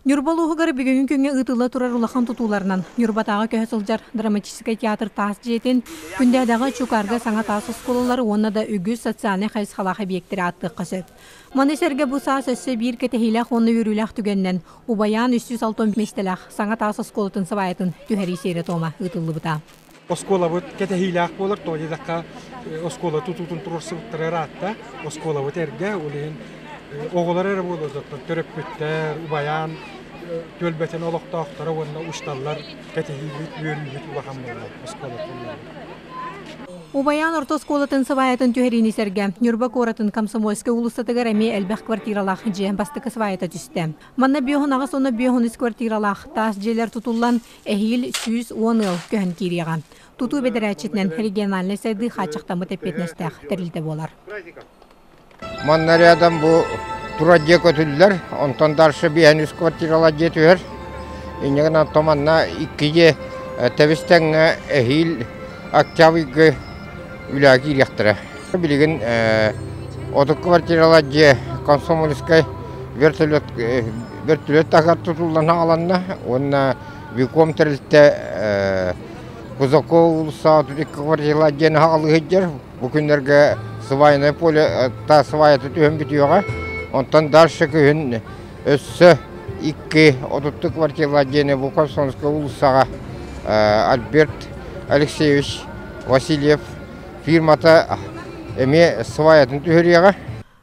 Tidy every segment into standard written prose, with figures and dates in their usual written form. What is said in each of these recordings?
Ньурба улууһугар бүгүҥҥү күҥҥэ ыытылла турар улахан тутууларынан Ньурбатааҕы көһө сылдьар драматическай театр таас дьиэтин, Күндээдэҕэ, Чукаарга саҥа таас оскуолалары уонна да үгүс социальнай хайысхалаах эбийиэктэри ааттыахха сөп. Маны сэргэ бу саас өссө биир кэтэһиилээх уонна үөрүүлээх түгэнинэн Убайаан 360 миэстэлээх саҥа таас оскуолатын сыбаайатын түһэрии сиэрэ-туома ыытыллыбыта. Оскуолабыт кэтэһиилээх буолар, тоҕо диэтэххэ оскуола тутуутун туруорсубуттара ыраатта. Оскуолабыт эргэ, ол иһин оҕолор эрэ буолуо дуо, төрөппүттэр, убайаан түөлбэтин олохтоохторо уонна учууталлар кэтэһиибит, үөрүүбүт улахан буолла оскуола тулларыгар. Убайаан орто оскуолатын сыбаайатын түһэриини сэргэ Ньурба куоратын Комсомольскай уулуссатыгар эмиэ элбэх квартиралаах дьиэ бастакы сыбаайата түстэ. Манна биэһун аҕыс уонна биэһун үс квартиралаах таас дьиэлэр тутуллан, Эһиил 110 ыал көһөн киириэҕэ. Тутуу бэдэрээччитинэн региональнай сайдыы хааччахтаммыт эппиэтинэстээх тэрилтэ буолар. Манна рядом бу турар дьиэ көтүллэр, онтон дальше биэһэн үс квартиралар дьиэ түһэр. Инньэ гынан манна икки дьиэ тэбис-тэҥҥэ эһиил октябрьга үлэҕэ киириэхтэрэ. Билигин 30 квартиралар дьиэ комсомольскай вертолет вертолет таһыгар тутуллан хааланна уонна Виком тэрилтэ Кузаков уулуссаҕа икки квартиралаах дьиэни хаалыы сылдьар. Бу күннэргэ свайное поле та сваята түһэн бүтүөҕэ. Онтон дальше күһүн өссө икки отуттуу квартиралаах дьиэни бу Комсомольскай уулуссаҕа Альберт Алексеевич Васильев фирмата эмиэ сваятын түһэриэҕэ.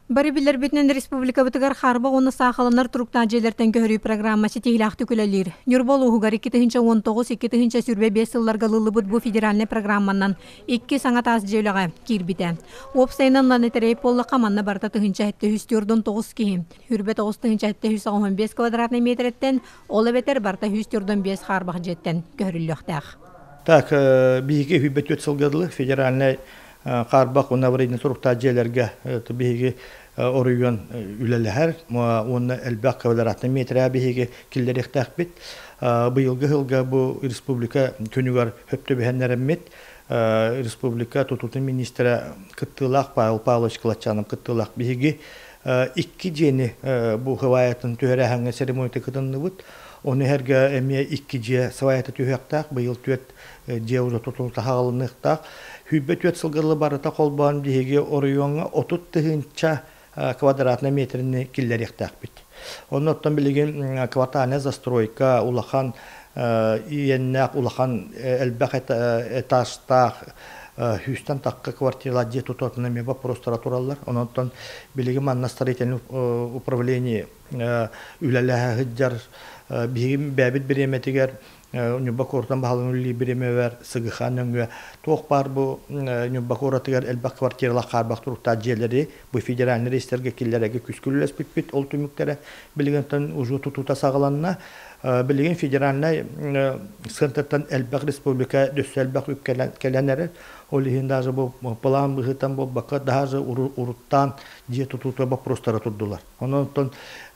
Бары билэрбитинэн республикабытыгар хаарбах уонна саахаланар туруктаах дьиэлэртэн көһөрүү программа ситиһиилээхтик үлэлиир. Ньурба улууһугар 2019-2025 сылларга ылыллыбыт бу федеральнай программанан икки саҥа таас дьиэ үлэҕэ киирбитэ. Уопсайынан ылан этэрэй буоллахха, манна барыта 1709 киһи, 29 квадратнай миэтэрэттэн, ол эбэтэр барыта 145 хаарбах дьиэттэн көһөрүллүөхтээх. Так, биһиги үһүйбэт түөрт сылга дылы федеральнай хаарбах уонна аварийнай туруктаах дьиэлэргэ биһиги оройуон үлэлэһэр уонна элбэх квадратный метрэ биһиги киллэриэхтээхпит. Быйылгы сылга бу республика күнүгэр хөп түбэһэннэрэммит республика тутуутун министрэ кыттыылаах Павел Павлович Кылатчанов кыттыылаах биһиги икки дьиэни бу хываайатын түһэрээһиҥҥэ церемонията кытынныбыт. Ону иһэргэ эмиэ икки дьиэ сваята түһүөхтээх. Быйыл түөрт дьиэ уже тутулута хаалыныахтаах. Сүүрбэ түөрт сылга барыта холбоон биһиги оройуоҥҥа 30 тыһыынча квадратный метрини киллэриэхтээхпит. Онно оттон билигин квартальная застройка улахан иэннээх, улахан элбэх этажтаах сүүстэн тахха квартиралар дьиэ тутуутун эмиэ боппуруостара тураллар. Онон билигин манна строительный управление үлэлэһэ сылдьар. Биһиги бэйэбит бириэмэтигэр Ньурба куоратынан баһылыгын үлэлиир бириэмэбэр СГХ нөҥүө туох баар бу Ньурба куоратыгар элбэх квартиралаах хаарбах туруктаах дьиэлэри бу федеральнай реестргэ киллэрэргэ күүскэ үлэлэспиппит. Ол түмүктэрэ билигин уже тутуута саҕаланна. Билигин федеральнай центртан элбэх республика өссө элбэх үп кэлэн эрэр. Ол иһин даже бу план быһыытан буолбакка даже уруттаан дьиэ тутуута боппуруостара турдулар. Онон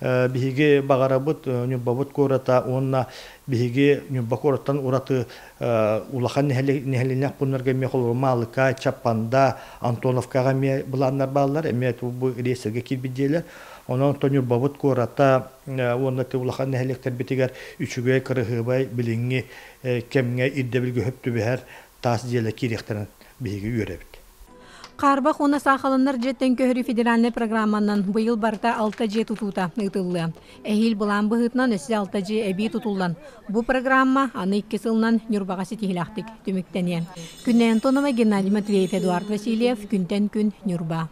биһиги баҕарабыт Ньурбабыт куората уонна биһиги Ньурба куораттан ураты улахан нэһилиэнньэлээх пууннарга эмиэ холобур Маалыкай, Чаппанда, Антоновкаҕа эмиэ былааннар бааллар, эмиэ бу реестргэ киирбит дьиэлэр. Онон оттон Ньурбабыт куората уонна улахан нэһилиэктэрбитигэр үчүгэй, кырыһыабай билиҥҥи кэмҥэ ирдэбилгэ сөп түбэһэр таас дьиэлэр киириэхтэрин биһиги үөрэбит. Хаарбах уонна саахаланар дьиэттэн көһөрүү федеральнай программанан быйыл барыта алта дьиэ тутуута ыытыллыа. Эһиил былаан быһыытынан өссө алта дьиэ эбии тутуллан, бу программа аны икки сылынан Ньурбаҕа ситиһиилээхтик түмүктэниэ. Күннэй Антонова, Геннадий Матвеев, Эдуард Васильев, Күнтэн күн, Ньурба.